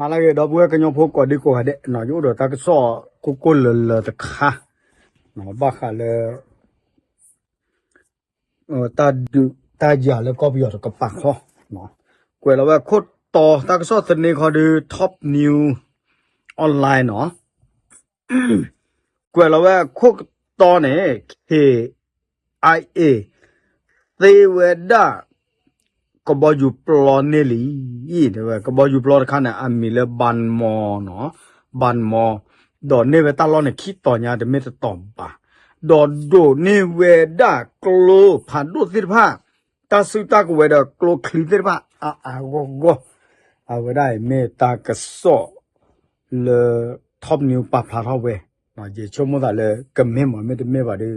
မၤလၢဂ့ၤ ဒီပုၢ်ဝဲၢ်ကညီဖိကိးဒံကိးဂၤဒဲး, ယအိၣ်ဒီးတၢ်ကစီၣ်ကိၢ်ကိၢ်လၢၤလၢၤတခါ, ဘၣ်ဃးလၢ တၢ်ဒုးတၢ်ယၤလၢကီၢ်ပယီၤတကပၤဃီ, ကွဲးလီၤဝဲခိၣ်တီ တၢ်ကစီၣ်သန့ခီဒု Top News Online နီၤ, ကွဲးလီၤဝဲခိၣ်တီန့ၣ် ခ့ၣ်အဲၣ်အ့ၣ် သ့ဝဲဒၣ် ကဘီယူၤပျီန့ၢ်လံ, ကဘီယူၤပျီတခါန့ၣ် အမံၤလၢ ဘၣ်မီၤနီၤ, ဘၣ်မီၤ, ဒီးန့ၢ်ဝဲတၢ်လီၢ်န့ၣ် ခံတီၤညါတမ့ၢ်တတီၤဘၣ်, ဒီးဒိးန့ၢ်ဝဲဒၣ်ကျိဖးဒိၣ်သ့ၣ်တဖၣ်, တၢ်စုတၢ်ကဝဲၤဒီးကျိချံသ့ၣ်တဖၣ် အါအါဂီၢ်ဂီၢ်, အဝဲဒၣ်အံၤမ့ၢ်တၢ်ကစီၣ်လၢ Top News ပာ်ဖျါထီၣ်ဝဲ, ယဆိကမိၣ်သးလၢကမ့ၢ်မး မ့တမ့ၢ်ဘၣ်ဒီး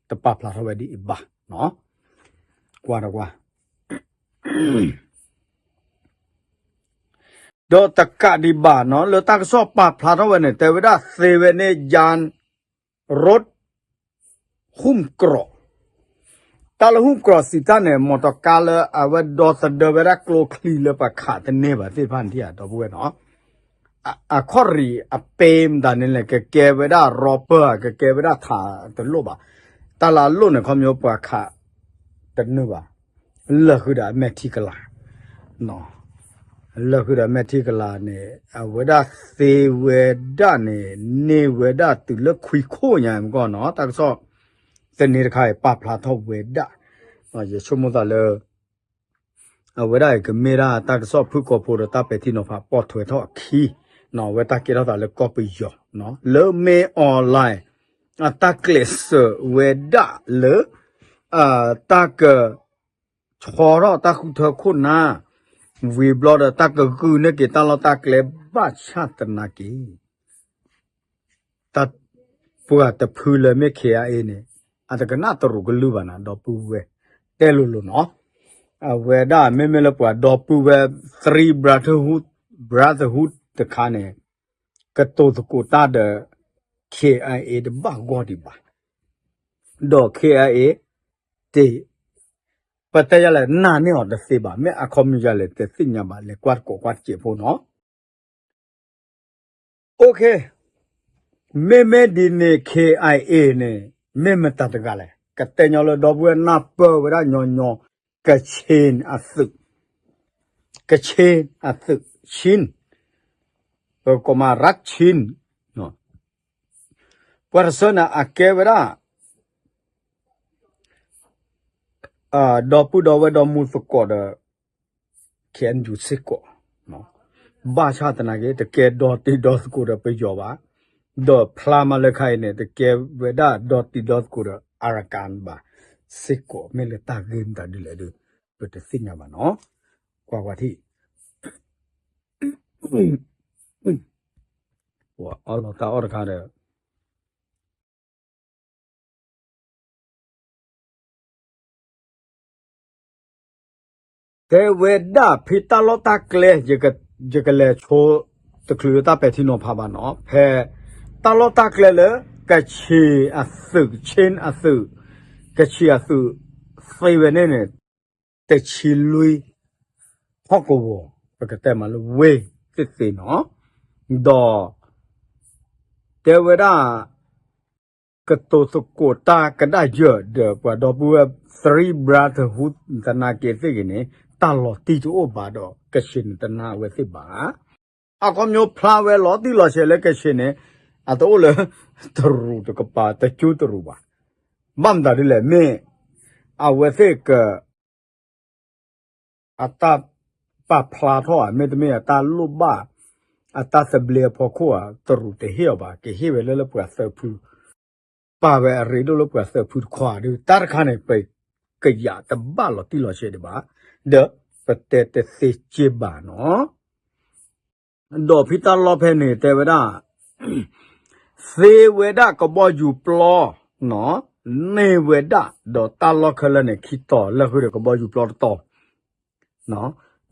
တပာ်ဖျါထီၣ်ဝဲဒ်အံၤဘၣ်, ကွၢ်တကွၢ် ဒီးတကးဒံးဘၣ်နီၤ လၢတၢ်ကစီၣ်ပာ်ဖျါထီၣ်ဝဲန့ၣ် တဲဝဲဒၣ်သ့ဝဲန့ၣ် ယၢၣ်ရိး ဟုၣ်ကရီး, တၢ်လၢဟုၣ်ကရီးစံးတၢ်န့ၣ် မီၢ်တီၤကါလၢအဝဲဒီသဒၢဝဲဒၣ်ကျိချံလၢပှၤခးတန့ၢ်ဘၣ်သ့ၣ်တဖၣ်န့ၣ် ဒီပုၢ်ဝဲၢ်နီၤ, အခီၣ်ရံၣ်အပ့မတၤန့ၣ်လဲၣ် ကကဲဝဲဒၣ် rubber ကကဲဝဲဒၣ်ထးတလိၣ်ဘၣ်, တၢ်လၢအလိၣ်န့ၣ် ခီပညီပှၤခးတန့ၢ်ဘၣ်, လၢာ်ဃုာ်ဒီးအမဲာ်ထံကလၤ လၢာ်ဃုာ်ဒီးမဲာ်ထံကလၤန့ၣ် အဝဲဒၣ်သ့ဝဲဒၣ်န့ၣ် န့ၢ်ဝဲဒၣ်တုၤလၢခွံခိၣ်ညါမ့ၢ်ကီၢ်နီၤ တၢ်ကစီၣ်သန့တခါအံၤ ပာ်ဖျါထီၣ်ဝဲဒၣ်, ယဆိကမိၣ်သးလၢ အဝဲဒၣ်အံၤကမ့ၢ်ဒၣ်တၢ်ကစီၣ်ဖုၣ်ကိာ်ဖိဒီးတၢ်ပဲာ်ထံနီၤဖးပိာ်ထွဲထီၣ်အခံ, အဝဲတၢ်ကဲထီၣ်သးလၢကီၢ်ပယီၤ, လၢမ့ၢ် online အတၢ်ကျဲးစၢးဝဲဒၣ်လၢ တၢ်က ဆီထီၣ်တၢ်ဃုထၢခိၣ်နၢ်, ဝံၤဘျီဒီးတၢ်ကဂုာ်န့ၢ်က့ၤတၢ်လီၢ်တၢ်ကျဲဘၣ်ဆၣ်သနာ်က့ တၢ်ပှၤတဖုလၢမ့ၢ် ခ့ၣ်အဲၣ်အ့ၣ် န့ၣ် အတကနၣ်တရူးကလုၢ်ဘၣ်နၤ ဒီပုၢ်ဝဲၢ်, တဲလိၤလိၤနီၤ, အဝဲဒၣ်မ့မ့ၢ်လၢပှၤဒီပုၢ်ဝဲၢ် three brotherhood, brotherhood တခါန့ၣ် ကတိၤသကိးတၢ်ဒီး ခ့ၣ်အဲၣ်အ့ၣ် တဘၣ်ဂီၢ်ဒံးဘၣ်, ဒီး ခ့ၣ်အဲၣ်အ့ၣ် တ့ၢ် ပတဲယၤလဲၣ် နာ်န့ၢ်အီၤတသ့ဘၣ်, မ့ၢ်အခီပညီယၤလဲၣ် တသ့ၣ်ညါဘၣ်, လဲၤကွၢ်တကိးကွၢ်တစဲးဖိနီၤ. OK, မ့မ့ၢ်ဒ်န့ၣ် ခ့ၣ်အဲၣ်အ့ၣ် န့ၣ် မ့ၢ်မတၤတဂၤလဲၣ်, ကတဲညီလၢဒီပုၢ်ဝဲၢ်နၢ်ပၢၢ်ဝဲဒၣ်ညီညီ, ကခ့ၣ်အသုး, ကခ့ၣ်အသုး, ခ့ၣ်, ပကိးမး ရၢၣ်ခ့ၣ်, ပှၤတဆၢန့ၣ် အကဲဝဲဒၣ် ဒီပုၢ်ဒီဝဲၢ်ဒီမူသကိးဒီး KNU စ့ၢ်ကီး, ဘၣ်ဆၣ်သနာ်က့ တကဲဒီတံၤဒီသကိးဒီးပယီၤဘၣ်, ဒီးဖျါမးလၢခါအံၤန့ၣ် တကဲဝဲဒၣ်ဒီတံၤဒီသကိးဒီး Arakan ဘၣ်စ့ၢ်ကီး, မ့ၢ်လၢတၢ်ဂ့ၢ်မတၤဒ်လဲၣ်ဒီး ပတသ့ၣ်ညါဘၣ်နီၤ, ကွၢ်ကွၢ်ထံၣ် အီၣ်လီၤတၢ်အီၣ်တခါဒီး တဲဝဲဒၣ်ဖဲတၢ်လီၢ်တၢ်ကျဲ, ယကလဲၤဆိတချုးလၢတၢ်ပဲာ်ထံနီၤဖးဘၣ်နီၤ, ဖဲတၢ်လီၢ်တၢ်ကျဲလၢ ကခ့ၣ်အသုး, ခ့ၣ်အသုး, ကခ့ၣ်အသုး သ့ဝဲန့ၣ်န့ၣ် တဆံလွံၢ် ဟီၣ်ကဝီၤ, ပကတဲမးလၢဝ့ၢ်သ့ၣ်သ့ၣ်နီၤ, ဒီး တဲဝဲဒၣ် ကတိၤသကိးတၢ်ကဒါယၢၢ်ဒီးပှၤဒီပုၢ်ဝဲၢ် three brotherhood သနာ်က့သ့ၣ်ဂ့ၤန့ၣ် တၢ်လီၤတံၢ်တအိၣ်ဘၣ်ဒီး ကခ့ၣ်န့ၣ်တနာ်ဝဲသ့ၣ်ဘၣ်. အခီပညီဖျါဝဲလီၤတံၢ်လီၤဆဲးလၢကခ့ၣ်န့ၣ် အတအိၣ်လၢ တရူးတကပၤ တကၠိတရူးဘၣ်. ဘၣ်မတၤဒ်လဲၣ် မ့ၢ် အဝဲသ့ၣ်က အတၢ်ပာ်ဖျါထီၣ်ဧါ မ့တမ့ၢ်အတၢ်လိၣ်ဘၣ် အတၢ်သဘျ့အဖီခိၣ်ဧါ တရူးတဟ့ၣ်အီၤဘၣ်, ကဟ့ၣ်ဝဲလၢလၢပှၤသၢဖု, ပာ်ဝဲအရ့ဒိၣ်လၢပှၤသၢဖုတခီဧါ, ဒီးတၢ်တခါန့ၣ် ပကယးတဘၣ်လီၤတံၢ်လီၤဆဲးဒံးဘၣ်, ဒီးပတဲတသ့စ့ၢ်ဘၣ်နီၤ. ဒီးဖဲတၢ်လီၢ်ဖဲန့ၣ်တဲဝဲဒၣ် သ့ဝဲဒၣ်ကဘီယူၤပျီ န့ၢ်ဝဲဒၣ် ဒီးတၢ်လီၢ်ခဲလၢာ်န့ၣ် ခံတီၤလၢဃုာ်ဒီးကဘီယူၤပျီတတီၤ,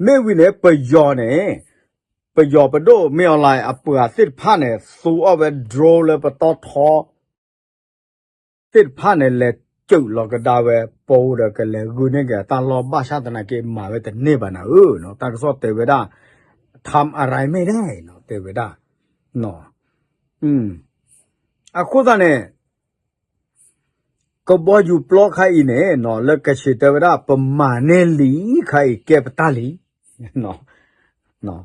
မ့ၢ်ဝံၤန့ၣ် ပယီၤန့ၣ် ပယီၤပဒိၣ်မ့ၢ်အီၤလၢအပှၤသ့ၣ်တဖၣ်န့ၣ် သူအီၣ်ဝဲ drone လၢပတီၢ်ထီ သ့ၣ်တဖၣ်န့ၣ် လဲၤစၢးလီၤကဒါဝဲ ပအိၣ်ဒီးကလဲၤဂုာ်န့ၢ်က့ၤအတၢ်လီၢ်ဘၣ်ဆၣ်သနာ်က့ မၤဝဲတန့ၢ်ဘၣ်နၤဧၢ, တၢ်ကစီၣ်တဲဝဲဒၣ် ทำอะไรไม่ได้ တဲဝဲဒၣ်. အဃိသတးန့ၣ် ကဘီယူၤပျီခါအံၤန့ၣ် လၢကဆ့ၣ်တဲဝဲဒၣ် ပမၤန့ၢ်လံခါအံၤ ကဲပတၢ်လံ.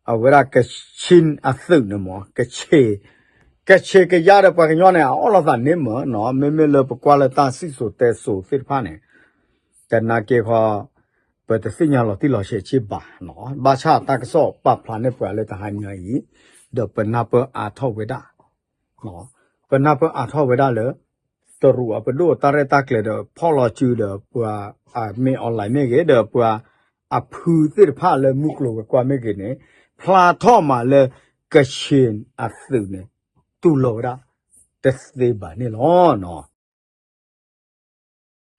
အဝဲဒၣ်ကဆ့ၣ်အသုးန့ၣ်မ့ၢ် ကဆ့ၣ်ကယါဒီးပှၤကညီန့ၣ် အအီၣ်လိာ်သးန့ၣ်မ့ၢ်နီၤ, မ့မ့ၢ်လၢပကွၢ်လၢတၢ်စံၣ်စိၤတဲစိၤသ့ၣ်တဖၣ်န့ၣ် တနာ်က့ခီ ပတသ့ၣ်ညါလီၤတံၢ်လီၤဆဲးစ့ၢ်ဘၣ်နီၤ, ဘၣ်ဆၣ်တၢ်ကစီၣ်ပာ်ဖျါန့ၢ်ပှၤလၢတဟါညါအံၤ, ဒီးပနၢ်ပၢၢ်အါထီၣ်ဝဲဒၣ် ပနၢ်ပၢၢ်အါထီၣ်ဝဲဒၣ်လၢ တရူးအပဒိၣ်တၢ်ရဲၣ်တၢ်ကျဲၤဒီး ဖီၣ်လီၤစုဒီးပှၤအမ့ၢ် online မ့ၢ်ဂ့ၤ ဒီးပှၤအဖုသ့ၣ်တဖၣ်လၢမုၢ်ကျိၤဝဲၤကွာ်မ့ၢ်ဂ့ၤန့ၣ် ဖျါထီၣ်မးလၢကဆ့ၣ်အသုးန့ၣ် တူၢ်လိာ်ဝဲဒၣ်တသ့ဘၣ်န့ၣ်လီၤ.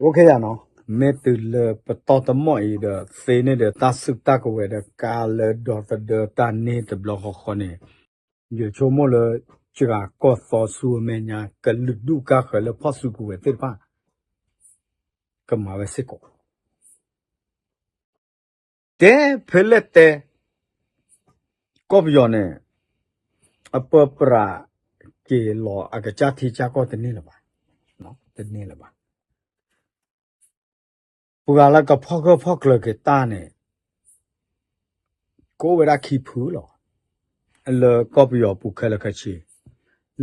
အိၣ်ခ့ယၤနီၤ, မ့ၢ်တုၤလၢပတီၢ်တမီၢ်အံၤဒီး သ့န့ၢ်ဒီးတၢ်စုတၢ်ကဝဲၤဒီးကါလၢဒီသဒၢတၢ်န့ၢ်တဘျီဃီဃီန့ၣ်, ယဆိကမိၣ်လၢ စှၤကီၢ်သီဆူအမဲာ်ညါ ကလုာ်ဒူၣ်ကါဃၢၤလၢဖီၣ်စုကဝဲၤသ့ၣ်တဖၣ် ကမၤဝဲစ့ၢ်ကီး တဲဖဲလဲၣ်တဲ ကီၢ်ပယီၤန့ၣ် အပၢပြးက့ၤလီၤအကစၢ်ထံကစၢ်ကီၢ်တန့ၢ်လၢၤဘၣ်, တန့ၢ်လၢၤဘၣ်. ပှၤလၢကဖီၣ်ဂၢၢ်ဖီၣ်ကျၢၤက့ၤတၢ်န့ၣ် ကအိၣ်ဝဲဒၣ်ခံဖုလီၤ. လၢကီၢ်ပယီၤပူၤခဲလၢာ်ခဲဆ့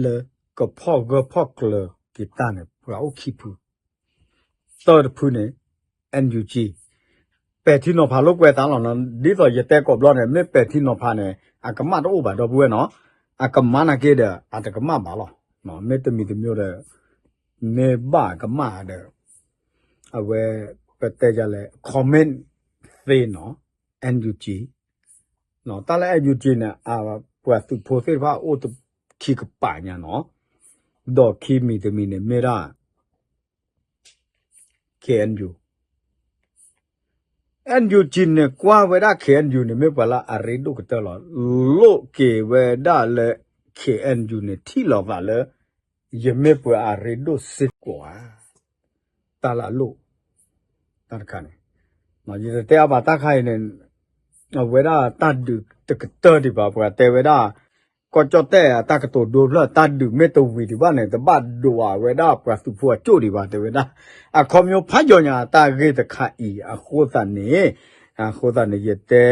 လၢကဖီၣ်ဂၢၢ်ဖီၣ်ကျၢၤက့ၤတၢ်န့ၣ် ပှၤအိၣ်ခံဖု သၢတဖုန့ၣ် NUG ပဲာ်ထံနီၤဖးလိာ်ကွဲသးလီၤနီၤ, ဒ်သိးယတဲကိးဘျီန့ၣ် မ့ၢ်ပဲာ်ထံနီၤဖးန့ၣ် အကမၣ်တအိၣ်ဘၣ်ဒီပုၢ်ဝဲၢ်နီၤ, အကမၣ်နာ်က့ဒီး အတကမၣ်ဘၣ်လီၤ. မ့ၢ်တမံၤတမံၤဒီး မ့ၢ်ဘၣ်ကမၣ်ဒီး အဝဲ ပတဲယလဲၣ် comment သ့နီၤ NUG တၢ်လၢ NUG န့ၣ် အပှၤသုးဖိသ့ၣ်တဖၣ်အိၣ်ခံကပၤညါနီၤ, ဒီးခံမံၤတမံၤန့ၣ်မ့ၢ်ဒၣ် KNU, NUG န့ၣ်ကွၢ်ဝဲဒၣ် KNU န့ၣ် မ့ၢ်ပှၤလၢအရ့ဒိၣ်ကတၢၢ်လီၤ. လိးက့ၤဝဲဒၣ်လၢ KNU န့ၣ် ထံၣ်လိာ်သးလၢ ယမ့ၢ်ပှၤအရ့ဒိၣ်စ့ၢ်ကီးဧါ, တၢ်လၢအလိၣ် တၢ်တခါန့ၣ်, ယတတဲအါဘၣ်တၢ်ခါအံၤန့ၣ် အဝဲဒၣ်တၢ်ဒုးတကတၢၢ်ဒံးဘၣ်, ပှၤတဲဝဲဒၣ် ကီၢ်ကၠီၣ်တဲၣ်အတၢ်ကတိၤဒိဖျၢၣ် တၢ်ဒုးမ့ၢ်တဝံၤဒံးဘၣ်န့ၣ် တဘၣ်ဒိးဝဲဒၣ်ပှၤသုးဖိအကၠိၣ်ဒံးဘၣ် တဲဝဲဒၣ်. အခီပညီဖးယိာ်ညါတၢ်ဂ့ၢ်တခါအံၤ အဃိသတးန့ၣ်, အဃိသတးန့ၣ် ယတဲ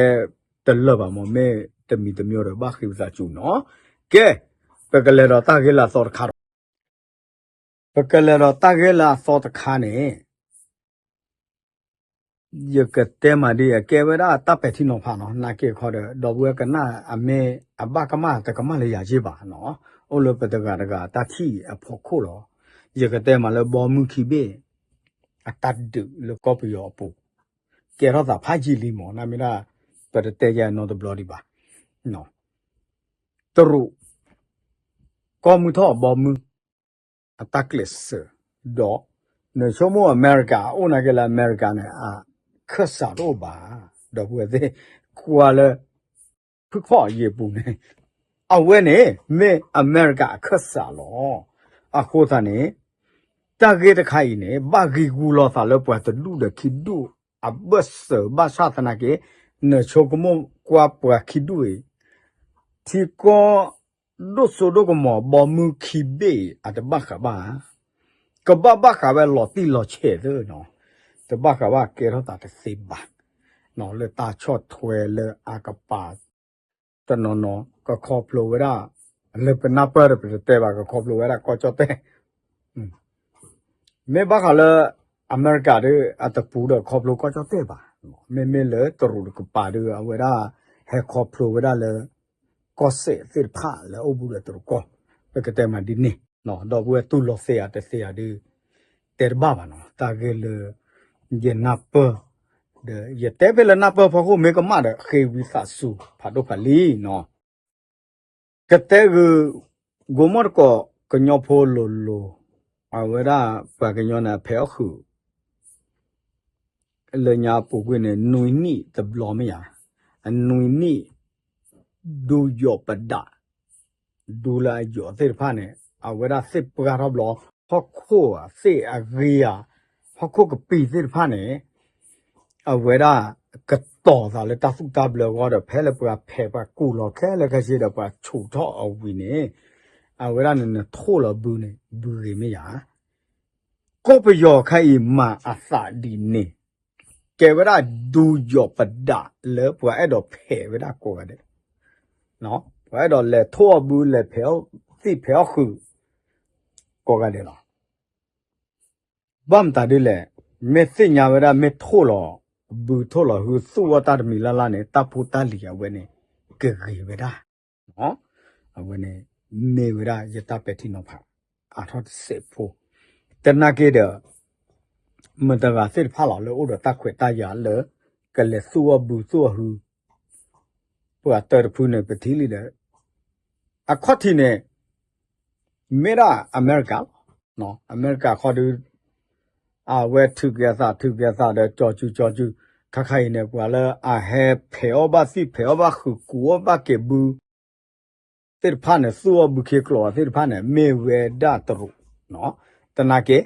တလၢာ်ဘၣ်မ့ၢ် မ့ၢ်တမံၤတမံၤဒီးဘၣ်ဃ့ဝံသးစူၤနီၤ. ကဲ, ပကလဲၤဒီးတၢ်ဂ့ၢ်လၢအသီတခါဒီး ပကလဲၤဒီးတၢ်ဂ့ၢ်လၢအသီတခါန့ၣ် ယကတဲမးဒ်အကဲဝဲဒၣ်တၢ်ပဲာ်ထံနီၤဖးနီၤ, နာ်က့ခီဒီး ဒီပုၢ်ဝဲၢ်ကနၣ်အမ့ၢ်အဘၣ်ကမၣ်တကမၣ်လၢယၤက့ဘၣ်နီၤ, အိၣ်လၢပတဂၤတဂၤတၢ်ထံၣ်အဖီခိၣ်လီၤ. ယကတဲမးလၢဘီမုၢ်ခံဘ့ၣ် အတၢ်ဒုးလၢကီၢ်ပယီၤအပူၤ ကဲထီၣ်သးဖးယံာ်လံမး, နမ့ၢ်ဒၣ် ပတတဲယဲနီတဘျီဒံးဘၣ် တရူး ကီၢ်မုၢ်ထီၣ်အဘီမုၢ် အတၢ်ကျဲးစၢး, ဒီး နဆိကမိၣ်အမဲရကၤ အိၣ်နာ်က့လၢအမဲရကၤန့ၣ် အခၢၣ်စးတအိၣ်ဘၣ်, ဒီပုၢ်ဝဲၢ်သ့ၣ် ကွၢ်လၢ ဖုခီၣ်ယံၤပူၤန့ၣ် အဝဲန့ၣ် မ့ၢ်အမဲရကၤအခၢၣ်စးလီၤ. အဃိသတးန့ၣ် တၢ်ဂ့ၢ်တခါအံၤန့ၣ် ဘၣ်ဂ့ၤဂူာ်လိာ်သးလၢပှၤတဒူၣ်ဒီးခံဒူၣ်အဘၢၣ်စၢၤ ဘၣ်ဆၣ်သနာ်က့ နဆိကမိၣ်ကွၢ်ပှၤခံဒူၣ်အံၤ ထံကီၢ်ဒိၣ်စိဒိၣ်ကမီၤ ဘီမုၢ်ခံဘ့ၣ်အံၤ အတဘၣ်ဃးဘၣ်ဧါ, ကဘၣ်ဘၣ်ဃးဝဲလီၤတံၢ်လီၤဆဲးသ့နီၤ, တဘၣ်ဃးဘၣ်ကဲထီၣ်သးတသ့ဘၣ်, လၢတၢ်ဆီၣ်ထွဲလၢအကပၤ တနီၤနီၤ ကခီဖျိဝဲဒၣ် လၢပနၢ်ပၢၢ်ဒီးပတတဲဘၣ် ကခီဖျိဝဲဒၣ်ကီၢ်ကၠီၣ်တဲၣ် မ့ၢ်ဘၣ်ဃးလၢ အမဲရကၤဒီး အတပူၤဒီးခီဖျိကီၢ်ကၠီၣ်တဲၣ်ဘၣ်, မ့မ့ၢ်လၢတရူးတကပၤဒီး အဝဲဒၣ် ဟဲခီဖျိဝဲဒၣ်လၢ ကီၢ်စဲၣ်သ့ၣ်တဖၣ်လၢအိၣ်ဘူးဒီးတရူးကီၢ်, ပကတဲမးဒ်န့ၣ်, ဒီပုၢ်ဝဲၢ်တူၢ်လိာ်သ့ဧါတသ့ဧါဒီး တဲတဘၣ်ဘၣ်နီၤ, တၢ်ဂ့ၢ်လၢ ယနၢ်ပၢၢ် ဒီးယတဲဖဲလၢနၢ်ပၢၢ်ဖီခိၣ် မ့ၢ်ကမၣ်ဒီး ဃ့ဝံသးစူၤ ဖးဒိၣ်ဖးလံနီၤ. ကတဲဂုာ် ဂိၤမီၣ်တကိး ကညီဖိလိၤလိၤ, အဝဲဒၣ်ပှၤကညီန့ၣ် အဖဲအီၣ်ဃုာ် လၢညါအပူၤကွံာ်န့ၣ် နွံနံၣ်တဘျီမ့ၢ်ဧါ, အနွံနံၣ် ဒူယိာ်ပဒး ဒူလၢအယိာ်သ့ၣ်တဖၣ်န့ၣ် အဝဲဒၣ်သ့ၣ်ပှၢ်ထီၣ်ဘျီ ဟီၣ်ခိၣ်သ့ၣ်အဂ့ၤဧါ, ဟီၣ်ခိၣ်ကပံာ်သ့ၣ်တဖၣ်န့ၣ် အဝဲဒၣ်ကတီၤသးလၢတၢ်သူၣ်တၢ်ဘျၢအဂီၢ်ဒီး ဖဲလၢပှၤဖဲးပှၤကူၣ်လီၤခဲလၢာ်ခဲဆ့ဒီး ပှၤဆူးထီၣ်အဝံၤန့ၣ် အဝဲဒၣ်န့ၣ်နထိၣ်လီၤဘုန့ၣ် ဘုဂ့ၤမ့ၢ်ယၤ ကီၢ်ပယီၤခါအံၤမၤအသးဒ်န့ၣ် ကဲဝဲဒၣ်ဒူယီၤပဒးလၢပှၤအဲၣ်ဒိးဖဲးဝဲဒၣ်ကိးဂၤဒဲး, ပှၤအဲၣ်ဒိးလဲၤထိၣ်အီၣ်ဘု လဲၤဖဲးအီၣ်သ့ၣ်ဖဲးအီၣ်ဃုာ် ကိးဂၤဒဲးလီၤ. ဘၣ်မတၤဒ်လဲၣ်, မ့ၢ်သ့ၣ်ညါဝဲဒၣ်မ့ၢ်ထိၣ်လီၤဘု ထိၣ်လီၤဟု သူၣ်အီၣ်တၢ်တမံၤလၢ်လၢ်န့ၣ် တၢ်ဖိတၢ်လံၤအဝဲန့ၣ် ကဂ့ၤဝဲဒၣ် အဝဲန့ၣ် မ့ၢ်ဝဲဒၣ်ယတၢ်ပဲာ်ထံနီၤဖး အါထီၣ်တစဲးဖိ, သနာ်က့ဒီး မတၤတဂၤသ့ၣ်တဖၣ်လီၤ လၢအိၣ်ဒီးတၢ်ခွဲးတၢ်ယာ်လၢ ကလဲၤသူၣ်အီၣ်ဘုသူၣ်အီၣ်ဟု ပှၤတၢတဖုန့ၣ် ပထံၣ်လံဒီး အခီၣ်ထံးန့ၣ် မ့ၢ်ဒၣ်အမဲရကၤလီၤ. အမဲရကၤခီဒု အဝဲထုးက့ၤအသး ထုးက့ၤအသးဒီး ကၠီၤစုကၠီၤစု, ခါခါအံၤန့ၣ် ပှၤလၢအဟဲဖဲးအီၣ်ဘၣ်သ့ၣ် ဖဲးအီၣ်ဘၣ်ဃုာ် ကူးအီၣ်ဘၣ်က့ၤဘု သ့ၣ်တဖၣ်န့ၣ် သူၣ်အီၣ်ဘုခ့ကျိာ်သ့ၣ်တဖၣ်န့ၣ် မ့ၢ်ဝဲဒၣ်တရူး, သနာ်က့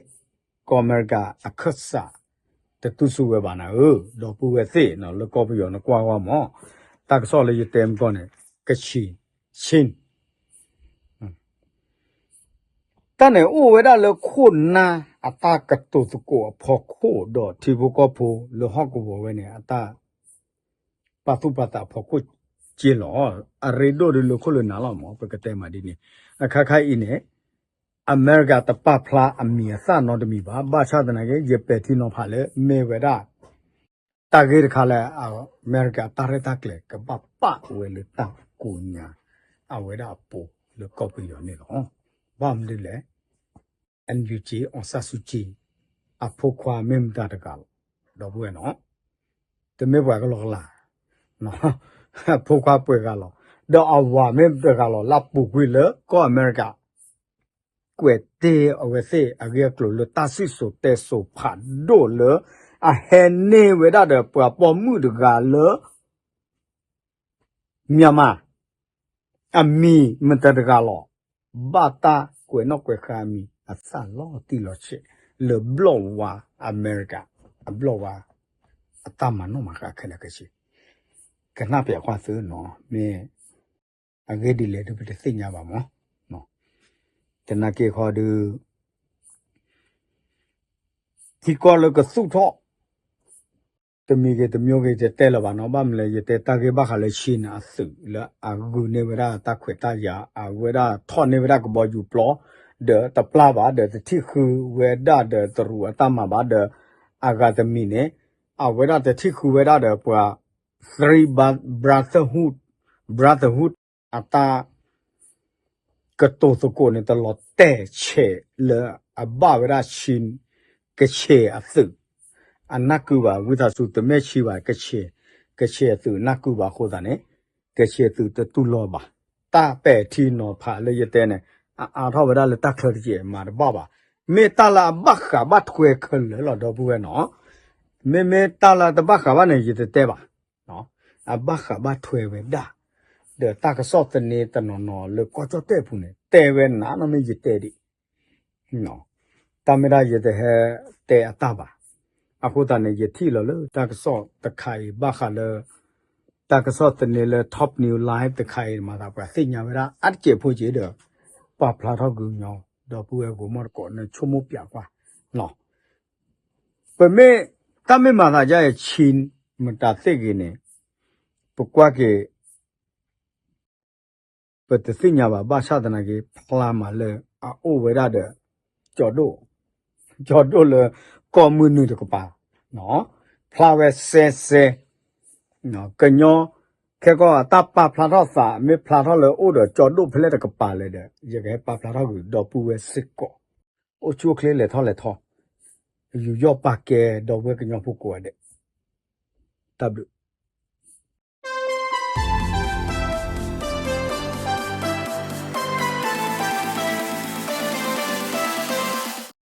ကီၢ်အမဲရကၤအခၢၣ်စး တတူၢ်ဆူၣ်ဝဲဘၣ်နၤဧၢ, ဒီပုၢ်ဝဲၢ်သ့ၣ် လၢကီၢ်ပယီၤနကွၢ်ဝဲမး, တၢ်ကစီၣ်လၢယတဲမကီၢ်န့ၣ် ကဆံး, ဆံး တၢ်န့ၣ်အိၣ်ဝဲဒၣ်လၢခိၣ်နၢ်အတၢ်ကတိၤသကိးအဖီခိၣ် ဒီးထံဖိကီၢ်ဖိလၢဟီၣ်ကဝီၤဝဲန့ၣ် အတၢ်ပာ်သူၣ်ပာ်သးအဖီခိၣ်က့လီၤ. အရ့ဒိၣ်ဒ်လၢခိၣ်လၢနၢ်လီၤမး ပကတဲမးဒ်န့ၣ်, အခါခါအံၤန့ၣ် အမဲရကၤတပာ်ဖျါအမံၤအသၣ်နီတမံၤဘၣ်. ဘၣ်ဆၣ်သနာ်က့ ယပဲာ်ထံနီၤဖးလၢ မ့ၢ်ဝဲဒၣ် တၢ်ဂ့ၢ်တခါလၢ အမဲရကၤတၢ်ရဲၣ်တၢ်ကျဲၤကဘၣ်ပာ်ဝဲလၢတၢ်ကိးညါ အဝဲဒၣ်အပူၤလၢကီၢ်ပယီၤန့ၣ်လီၤ. ဘၣ်မနုၤလဲၣ် NUG အောင်ဆန်းစုကြည် အဖိခွါမ့ၢ်မတၤတဂၤလီၤ, ဒီပုၢ်ဝဲၢ်နီၤ, တမ့ၢ်ပှၤကလီကလၤ, အဖိခွါပှဲၤဂၤလီၤ, ဒီးအဝၤမ့ၢ်တဂၤလီၤ လၢပူၤကွံာ်လၢကီၢ်အမဲရကၤ ကွဲးတ့ၢ်အဝဲသ့ၣ်အဂ့ၢ်အကျိၤလၢတၢ်စံၣ်စိၤတဲစိၤဖးဒိၣ်လၢ အဟဲန့ၢ်ဝဲဒၣ်ဒီးပှၤပိာ်မုၣ်တဂၤလၢ မြန်မာ အမံၤမတၤတဂၤလီၤ, ဘၣ်တၢ်ကွဲးနီၣ်ကွဲးဃါအမံၤ အသၣ်လီၤတံၢ်လီၤဆဲး လၢဘျီၣ်ဝါအမဲရကၤ အဘျီၣ်ဝါ အတၢ်မၤနီၣ်မၤဃါခဲလၢာ်ခဲဆ့, ကနၣ်ပျးကွၢ်သုနီၤ မ့ၢ်အဂ့ၢ်ဒ်လဲၣ်ဒီး ပတသ့ၣ်ညါဘၣ်မး, သနာ်က့ခီဒု ထံကီၢ်လၢကသူၣ်ထီၣ် တမံၤဂ့ၤတမံၤဂ့ၤ ယတဲလၢၤဘၣ်နီၤ, ဘၣ်မနုၤလဲၣ် ယတဲတၢ်ဂ့ၢ်ဘၣ်ဃးလၢ China အသုးလၢအဂုာ်န့ၢ်ဝဲဒၣ်တၢ်ခွဲးတၢ်ယာ် အဝဲဒၣ်ထီၣ်န့ၢ်ဝဲဒၣ်ကဘီယူၤပျီ ဒီးတပျၢ်ဘၣ် ဒီးတထံၣ်ဃုဝဲဒၣ်ဒီးတရူးအတၢ်မၤဘၣ်ဒီး အဂၤတမံၤန့ၣ် အဝဲဒၣ်တထံၣ်ဃုဝဲဒၣ်ဒီးပှၤ Three Brotherhood, Brotherhood အတၢ် ကတိၤသကိးန့ၣ် တလီၤတဲာ်ဆဲးလၢအဘၣ်ဝဲဒၣ် Chin ကချ့ၣ်အသုး အနၢ်ကုဘၣ် ဝံသးစူၤ တမ့ၢ် Chin ဘၣ် ကချ့ၣ်, ကချ့ၣ်အသုးနၢ်ကုဘၣ်အဃိသတးန့ၣ် ကချ့ၣ်အသုးတတူၢ်လိာ်ဘၣ်. တၢ်ပဲာ်ထံနီၤဖးလၢယတဲန့ၣ် အအါထီၣ်ဝဲဒၣ်လၢတၢ်ချၢတက့ၢ် မၤတဘၣ်ဘၣ်. မ့ၢ်တၢ်လၢအဘၣ်ဃးဘၣ်ထွဲခဲလၢာ်လီၤ ဒီပုၢ်ဝဲၢ်နီၤ. မ့မ့ၢ်တၢ်လၢတဘၣ်ဃးဘၣ်န့ၣ် ယတတဲဘၣ် အဘၣ်ဃးဘၣ်ထွဲဝဲဒၣ် ဒီးတၢ်ကစီၣ်သန့တနီၤနီၤလၢကီၢ်ကၠီၣ်တဲၣ်အပူၤန့ၣ် တဲဝဲနၤနီၢ်မ့ၢ်ယတဲဒံး တၢ်မ့ၢ်ဒၣ်ယတဟဲတဲအတၢ်ဘၣ်. အဃိသတးန့ၣ် ယထံၣ်လီၤလၢတၢ်ကစီၣ်တခါအံၤ ဘၣ်ဃးလၢ တၢ်ကစီၣ်သန့လၢ Top News Live တခါအံၤ မၤသးပှၤသ့ၣ်ညါဝဲဒၣ်အါတကဲးဖိက့ၤဒီး ပာ်ဖျါထီၣ်ကွံာ်ညီ ဒီပုၢ်ဝဲၢ်ဂီၢ်မီၢ်တကိး နဆိကမိၣ်ပျးကွၢ် ပမ့ၢ် တၢ်မ့ၢ်မၤသးဒ်အံၤ Chin မတၤသ့ၣ်ဂ့ၤန့ၣ် ပကွၢ်က့ၤ ပတသ့ၣ်ညါဘၣ် ဘၣ်ဆၣ်သနာ်က့ ဖျါမးလၢအအိၣ်ဝဲဒၣ်ဒီး ကၠီၤဒိၣ်, ကၠီၤဒိၣ်လၢကီၢ်မုၢ်နုာ်တကပၤ ဖျါဝဲစဲစဲ ကညီ ခဲကီၢ်အတၢ်ပာ်ဖျါထီၣ်သး မ့ၢ်ဖျါထီၣ်လၢအိၣ်ဒီးကၠီၤဒိၣ်ဖဲလဲၣ်တကပၤလဲၣ်ဒီး ယကဟဲပာ်ဖျါထီၣ်ကွံာ်ဒီပုၢ်ဝဲၢ်စ့ၢ်ကီး အိၣ်ဆူၣ်အိၣ်ချ့လဲၤထီၣ်လဲၤထီ ယူးယီၣ်ပာ်ကဲဒီပုၢ်ဝဲၢ်ကညီဖိကိးဂၤဒဲး တၢ်ဘျုး